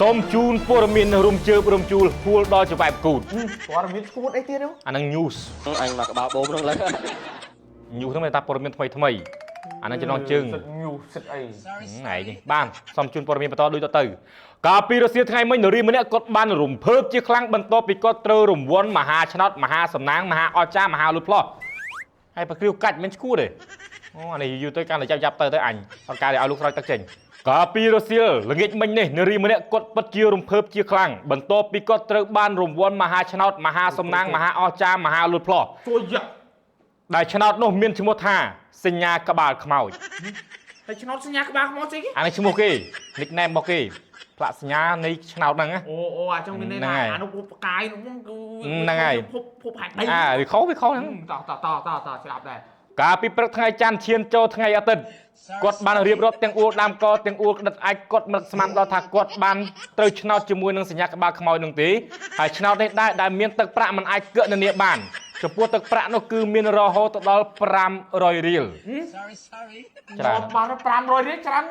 សូមជូនព័ត៌មានរំជើបរំជួលហួលដល់ច្បែបគូត ព័ត៌មានឈួតអីទៀតហ្នឹង អាហ្នឹង news អញមកក្បាលបូមហ្នឹងលើ news ហ្នឹងមានថាព័ត៌មានថ្មីថ្មីអាហ្នឹងចំណងជើង សិត news សិតអី ឯងនេះបានសូមជូនព័ត៌មានបន្តដូចតទៅកាលពីរសៀលថ្ងៃមិញនារីម្នាក់គាត់បានរំភើបជាខ្លាំងបន្ទាប់ពីគាត់ត្រូវរង្វាន់មហាឆ្នោតមហាសំណាងមហាអស្ចារ្យមហាលុតផ្លោះហើយប្រគ្រាវកាច់មិនឈួតទេអូអានេះយូរទៅកាន់តែចាប់ចាប់ទៅទៅអញអត់ការឲ្យលោកស្រោចទឹកចេញកាលពីរសៀលល្ងាចមិញនេះនារីម្នាក់គាត់ពិតជារំភើបជាខ្លាំងបន្ទាប់ពីគាត់ត្រូវបានរង្វាន់មហាឆ្នោតមហាសំណាងមហាអស្ចារ្យមហាលុតផ្លោះ ជួយយ៉ា ដែលឆ្នោតនោះមានឈ្មោះថាសញ្ញាក្បាលខ្មោច ហើយឆ្នោតសញ្ញាក្បាលខ្មោចស្អីគេ អានេះឈ្មោះគេ nickname របស់គេផ្លាកសញ្ញានៃឆ្នោតហ្នឹងណា អូអូអាចង់មានន័យ ហ្នឹងហើយ ថាអានោះភពផ្កាយនោះហ្នឹងគឺ ហ្នឹងហើយ ភពភពហេតុដី អាវាខុសវាខុសហ្នឹង តោះតោះតោះតោះតោះស្ដាប់ដែរ កាលពីព្រឹកថ្ងៃច័ន្ទឈានចូលថ្ងៃអាទិត្យគាត់បានរៀបរាប់ទាំងអួលដើមកទាំងអួលក្តិតអាចគាត់មិនស្មានដល់ថាគាត់បានត្រូវឆ្នោតជាមួយនឹងសញ្ញាក្បាលខ្មោចនឹងទេហើយឆ្នោតនេះដែរដែលមានទឹកប្រាក់មិនអាចគណនាបានចំពោះទឹកប្រាក់នោះគឺមានរហូតទៅដល់500រៀល ច្រើន បាន500រៀលច្រើន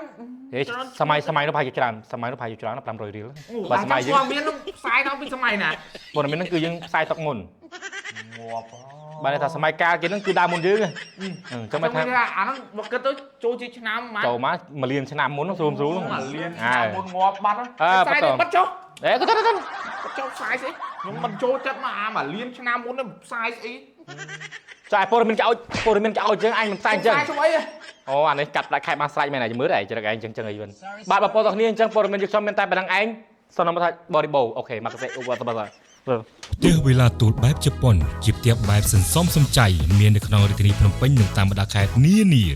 ហេសម័យសម័យនោះប្រហែលជាច្រើនសម័យនោះប្រហែលជាច្រើនណាស់500រៀល បើ បើសម័យយើង ព័ត៌មាននោះផ្សាយដល់ពីសម័យណា ព័ត៌មានហ្នឹងគឺយើងផ្សាយតុកមុន ងាប់ បានន័យថាសម័យកាលគេហ្នឹងគឺដើមមុនយើងហ៎អញ្ចឹងមកថា ថាអាហ្នឹងមកគិតទៅចូលជាឆ្នាំម៉ា ចូលមកមួយលានឆ្នាំមុនហ្នឹងស្រួលស្រួលហ្នឹង មួយលានឆ្នាំមុនងាប់បាត់ អើ ផ្សាយ បន្ត ទៅបាត់ចុះ អេក៏ទៅទៅ បាត់ចុះផ្សាយស្អីខ្ញុំមិនចូលចិត្តមកអាមួយលានឆ្នាំមុនហ្នឹងផ្សាយស្អី ចាយព័ត៌មានគេឲ្យព័ត៌មានគេឲ្យចឹងអញមិនផ្សាយអញ្ចឹង ផ្សាយស្អីហ៎ អូអានេះកាត់ផ្ដាច់ខែបានស្រេចមែនហើយមើលដែរច្រឹកឯងចឹងចឹងអីវិញបាទបងប្អូនទាំងគ្នាអញ្ចឹងព័ត៌មានយើងខ្ញុំមានតែប៉ុណ្្នឹងឯងសូមនំថាបរិបូអូខេមកកសេឧបតបត ផ្ទះវេលាទូលបែបជប៉ុនជាផ្ទះបែបសន្សំសំចៃមាននៅក្នុងរាជធានីភ្នំពេញនិងតាមបណ្ដាខេត្តនានា។